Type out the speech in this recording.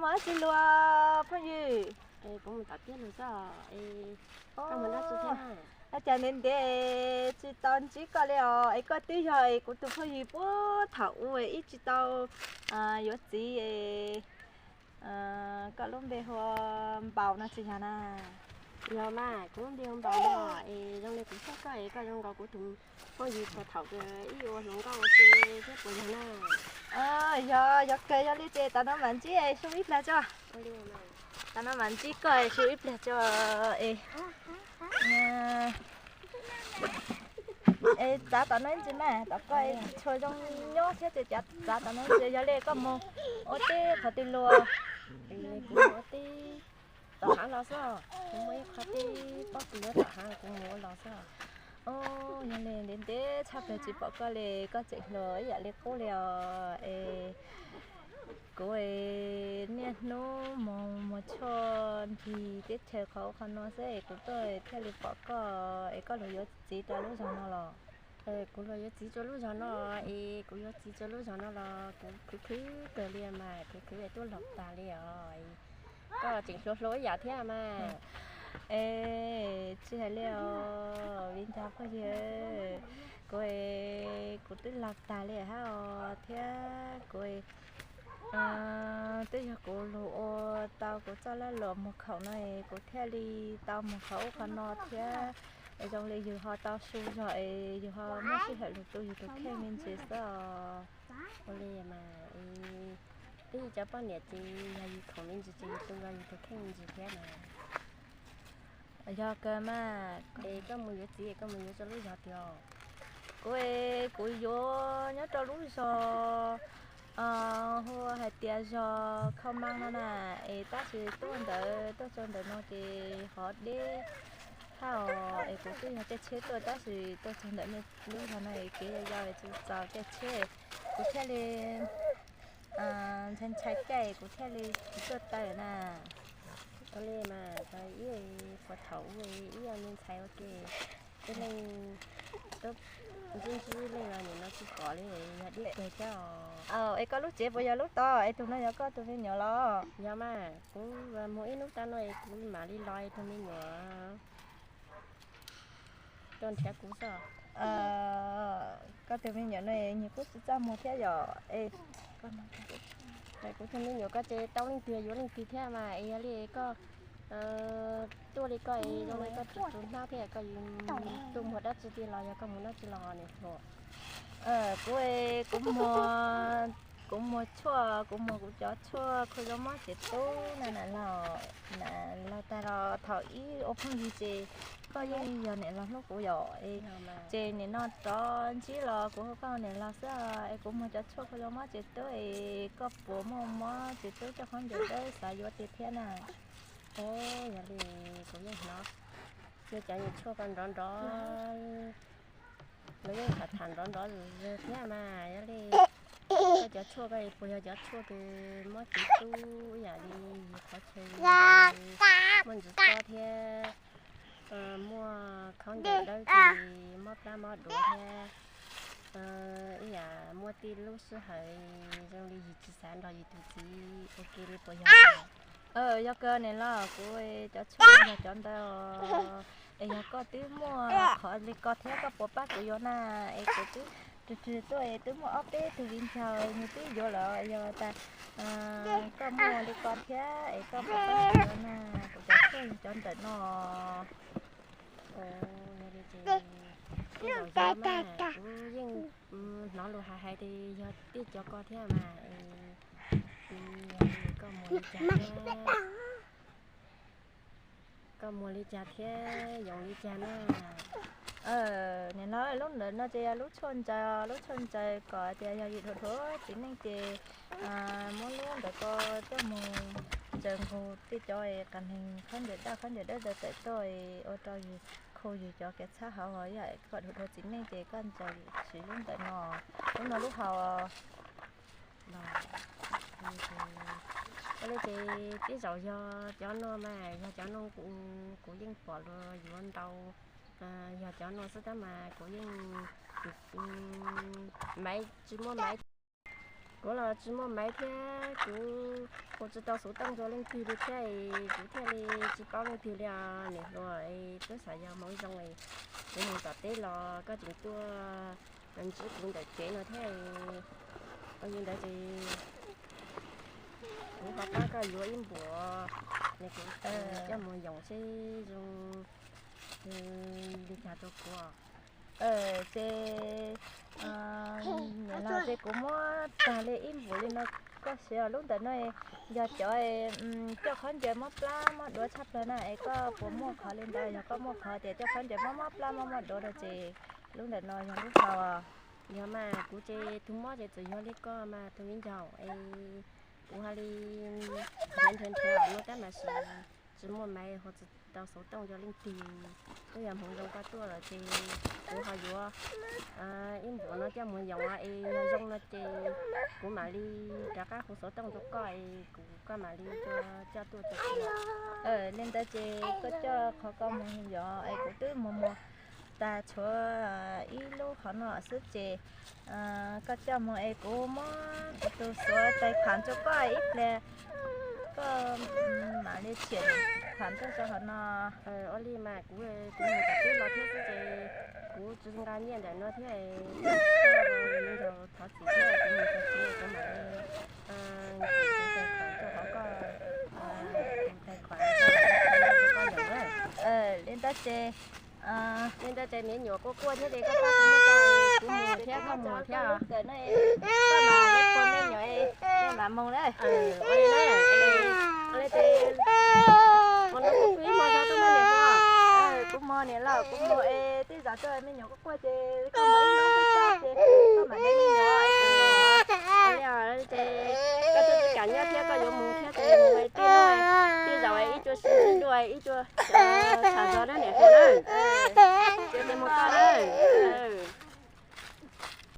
Ua dab tsi luag phooj ywg? Kuv mus tom tiaj lug xwb. Koj mus dab tsi thiab? Ua cas ntev ntev tsis tau ntsib koj li os? Es koj twb yog es kuv tus phooj ywg puag thaum ub ib tsis tau yuav txiv es koj lub npe hu ua Npaus no tsis yog na? Yog mas, kuv lub npe hu Npaus no es zoo li kuv saib koj es koj zoo nkaus kuv tus phooj ywg puag thaum ib ua hluas nkauj ua ke thiab puas yog na? Yog, yog kawg yog li ces tam no mam ntsib es su ib pliag tso. Tam no mam ntsib koj es su ib pliag tso es. Es txav tom no ib ntsis mas, tom koj tsis tshua zoo nyob thiab ces txav tom no ib ntsis, yog li koj mus ua teb qhov twg los? Kuv mus ua teb tom hav los xwb, kuv muaj ib qho teb pob kws tom hav kuv mus ua los xwb. Yog li ntev ntev tshaj plaws tsis pom koj li, koj tseem hluas ib yam li qub li os. Es kuv es niaj hnub mus muag tshuaj ncig teb chaws qhov ub qhov no xwb es kuv tuaj thiaj li pom koj. Es koj luag yuav txiv rau lub zog no los? Kuv luag yuav txiv rau lub zog no es kuv yuav txiv rau lub zog no los kuv khwv khwv kawg li mas, khwv khwv es tuaj los tag li os. Koj tseem hluas hluas ib yam thiab mas. Es tsis hais li os viv ncaus phooj ywg, kuv es kuv twb laug tag li hab os thiab kuv twb yog kuv lug ua tau kuv txoj laj luam muag khoom no es kuv thiaj li tau muag qhov ub qhov no thiab. Es zoo li yus ho tau su zog es yus ho muaj sij hawm lug tu yus tus kheej me ntsis xwb os. Ua li mas, twb yog cov poj niam ces yog yus khoom me ntsis ces yus tu zog yus tus kheej me ntsis thiab mas. Yog kawg mas. Es koj mus yuav txiv es koj mus yuav rau lub zog twg? Kuv es kuv yuav nyob rau lub zog hu hais tias zog Khau Mas no na, es tab sis tuaj ntawd tuaj txog ntawm no ces hov deb hab os, es kuv twb yog caij tsheb tuaj tab sis tuaj txog ntawm lub zog no es kev yau yau es tsis txaus caij tsheb, kuv thiaj li ntshai ntshai caij kuv thiaj li tsis tuaj tawm na. Ua li mas, ib puag thaum ub ib yam li ntxhais ua ke, ib leeg tub ntsib ntsib leej los nim no tsis pom li, yog dib kawg thiab os. Es koj lub tsev puas yog lub tod es tus no yog koj tus me nyuam los? Yog mas, kuv mus ib hnub tag no es kuv mam li los es tus me nyuam tuaj nrhiav kuv xwb. Koj tus me nyuam no nyias kuj tsis txaj muag thiab yom? Kuv tus me nyuam koj ces tau leej twg yuav leej twg thiab mas, es yog li koj tuaj li koj es zoo li koj tsis tus hnab thiab koj yuav tuaj muag dab tsi ti los yog koj mus dab tsi los nim hluas? Kuv, kuv muag, kuv muag tshuaj, kuv muag kuv cov tshuaj khaub zaub mob tsev tub na, na laug, na laug tag los thaum ib ua phooj ywg ces koj yeej yog niam laug hlub kuv yom. Ces nim no rov ntsib los kuv hu koj niam laug xwb es kuv muag cov tshuaj khaub zaub mob tsev tub es koj puas muaj mob tsev tub coj khaub ncaws dawb xav yuav tiag thiab na? Yog li kuv yeej hnov nej cov tshuaj ko nrov nrov, lawv yeej tham tham nrov nrov zog thiab mas, yog li koj cov tshuaj ko puas yog cov tshuaj kws mob tsev tub ib yam li yus qhov chaw muaj ntsis txob thiab muaj khaub ncaws dawb ces mob plab mob duav thiab ib yam muaj tej lub sij hawm zoo li yus tsis xav nrog yus tus txiv ua ke li puas yog? Yog kawg niam laug, kuv cov tshuaj yog cov ntawd es yog koj twb muaj qhov li ko thiab koj puas pab kuv yuav na? Es kuv twb rwg rwg tuaj es twb muaj ob peb tug viv ncaus nws twb yuav lawm, yog tas koj muaj li ko thiab es koj puas pab kuv yuav na? Kuv cov tshuaj yog cov ntawm no. Kuv yeej hnov lus hais hais tias yog tej cov ko thiab mas, koj muag li cas thiab, koj muag li cas thiab yoov li cas na? Niam laug, lub ntawm no ces yog lub tshuaj ntsaws, lub tshuaj ntsaws kom tias yog yus dhuav dhuav txiv neej ces muab lub ntawm ko coj mus ntsaws nqug tej cov qas neeg khaub ncaws daj khaub ncaws dawb ntawd tawm tuaj ua rau yus khu yus cov kev txhab hauv os. Yog koj dhuav dhuav txiv neej ces koj ntsaws siv lub ntawm no, lub no lub haus. Ua li ces tej zaum yog cov no mas yog cov no kuv yeej pom luag yuav ntau, yog cov no xwb tab mas kuv yeej maiv tsis muaj maiv. Kuv los tsis muaj maiv thiab kuv hu tsis tau xov tooj rau leej twg li thiab, kuv thiaj li tsis paub leej twg li os niam hluas. Twb xav yog hmoov zoo, kuv mus tom teb los koj tseem tuaj ntsib kuv ntawm tsev no thiab. Ua li ntawd ces kuv ho pab koj yuav ib npuas, nws kuv coj mus yoom seb zoo li cas rau kuv. Ces niam laus, ces kuv muab tag li ib npuas li no koj siv. Lub ntawm no yog cov coj khaub ncaws mob plab mob duav tshaj plaws na, es koj puas muaj qhov li ntawd? Yog koj muaj qhov ces coj khaub ncaws mob mob plab mob mob duav rau ces lub ntawm no yog lub hau. Yog mas kuv ces tus mob ces txawm yog li koj mas tus viv ncaus es kuv ho li nrhiav nrhiav nrhiav no tab mas tsis muaj maiv, hu tsis tau xov tooj rau leej twg. Twb yog hmoov zoo koj tuaj lawm ces kuv ho yuav ib npuas no coj mus yoom es yog zoo no ces kuv mam li rov qab hu xov tooj rau koj es kuv, koj mam li coj tuaj rau kuv. Li ntawd ces koj coj qhov koj mus yoom es kuv twb mus mus tas tshuav ib lub qhov no xwb ces koj coj mus es kuv muab kuv tus xuav tais khuam rau koj ib pliag, koj mam li tsiam khuam tuaj rau qhov no. Ua li mas kuv, kuv mus tom teb los thiab xwb ces kuv tsis nqa nyiaj ntawm no thiab, koj mus nrog thov txim thiab, kuv mus thov txim kuv mam li tais khuam rau qhov koj, tais khuam koj yoom. Li ntawd ces, li ntawd ces me nyuam quaj quaj thiab ces koj pab kuv muab tso, kuv mus thiab koj mus thiab. Koj mam li ua me nyuam, koj mam mus lawm. Ua li ces ua no kuv ib hmo no tuaj muab niam hluas. Kuv mus niam laus, kuv mus es tej zaum tuaj me nyuam quaj quaj ces koj mus ib hnub xwb ces koj mam li me nyuam. Ua li ces koj twb tsis kam nyob thiab, koj yuav mus thiab ces mus, tej zaum ib co sib ntsib dua ib co tham zog na niam hluas na.